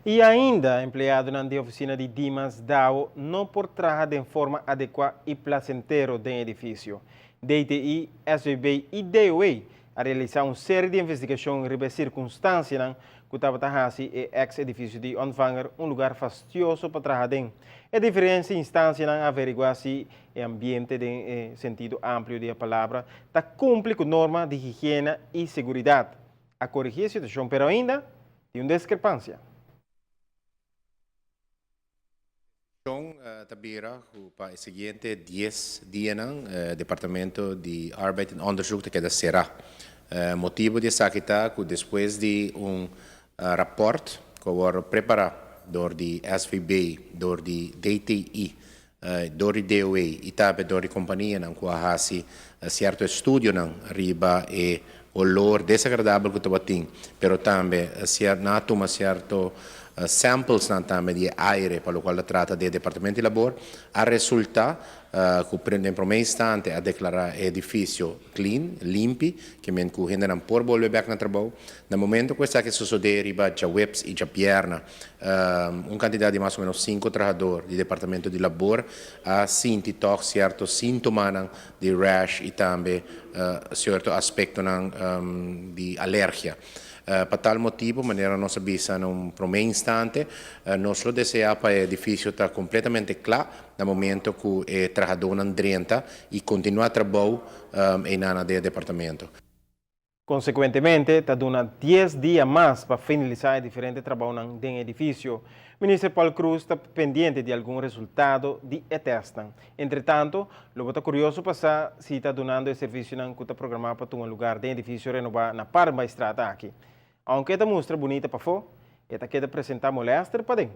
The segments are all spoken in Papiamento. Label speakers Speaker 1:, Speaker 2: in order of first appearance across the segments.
Speaker 1: I ainda empleadonan di ofisina di Dimas Dao no por traha den forma adekuá i plasentero den edifisio. DTI, SVB i DOE a realisá un seri di investigashon riba e sirkunstansianan ku tabata hasi e eks edifisio di Ontvanger un lugar fastioso pa traha den. E diferente instansianan a averiguá si e ambiente den e sentido amplio di e palabra ta kumpli ku norma di higiena i seguridat. A korigí e situashon pero ainda tin un deskrepansia.
Speaker 2: Shon ta bira ku pa e siguiente dies dianan Departamento di Arbeid en Onderzoek ta keda será. Motibu di esaki ta ku despues di un rapòrt ku a wòrdu prepará dor di SVB, dor di DTI, dor di DOE i tambe dor di kompanianan ku a hasi sierto estudionan riba e olor desagradabel ku tabatin, pero tambe nan a tuma sierto samplesnan tambe di e aire pa lokual ta trata di e Departamento di Labor, a resulta ku den prome instante a deklará e edifisio clean, limpi, ke men ku hendenan por bolbe bèk na trabou. Na momento ku esaki sosodé riba djaweps i djabièrna, un kantidat di mas o ménos sinku trahador di Departamento di Labor a sinti tòg sierto síntomanan di rash i tambe sierto aspektonan di alergia. Pa tal motibu, manera nos a bisa na un promé instante, nos lo deseá pa e edifisio ta kompletamente kla na momento ku e trahadónan drenta i kontinuá trabou einan den e departamento.
Speaker 1: Konsekuentemente, ta duna dies dia mas pa finalisá e diferente trabounan den e edifisio. Minister Paul Croes ta pendiente di algun resultado di e tèstnan. Entretanto, lo bo ta kurioso pa sa si ta dunando e servisionan ku ta programá pa tuma lugar den edifisio renobá na Paardenbaaistraat aki. Ounke e ta mustra bunita pafó, e ta keda presentá molèster paden.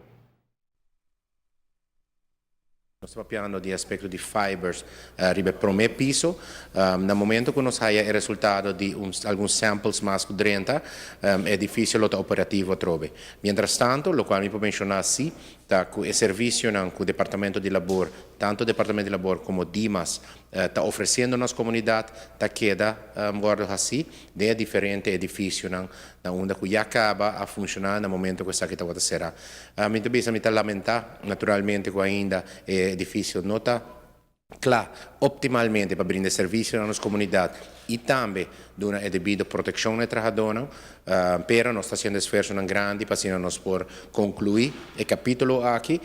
Speaker 2: Nos ta papiando di aspecto di fibers riba e prome piso. Na momento cu nos haya e resultado di un algun samples mas cu drenta, e edificio lo ta operativo atrobe. Mientras tanto, locual mi por menciona si, ta cu e servicionan cu Departamento di Labor, tanto Departamento di Labor como Dimas, ta ofreciendo nos comunidad ta keda wordo haci den e diferente edificionan na unda cu ya caba a funciona na momento cu esaki tabata cera. Mi ta bisa mi ta lamenta naturalmente cu ainda e edificio no ta cla optimalmente pa brinda e servicio na nos comunidad y tambe duna e debido proteccion na e trahadonan, pero nos ta haciendo esfuerzonan grandi pa asina nos por conclui e capitulo aki.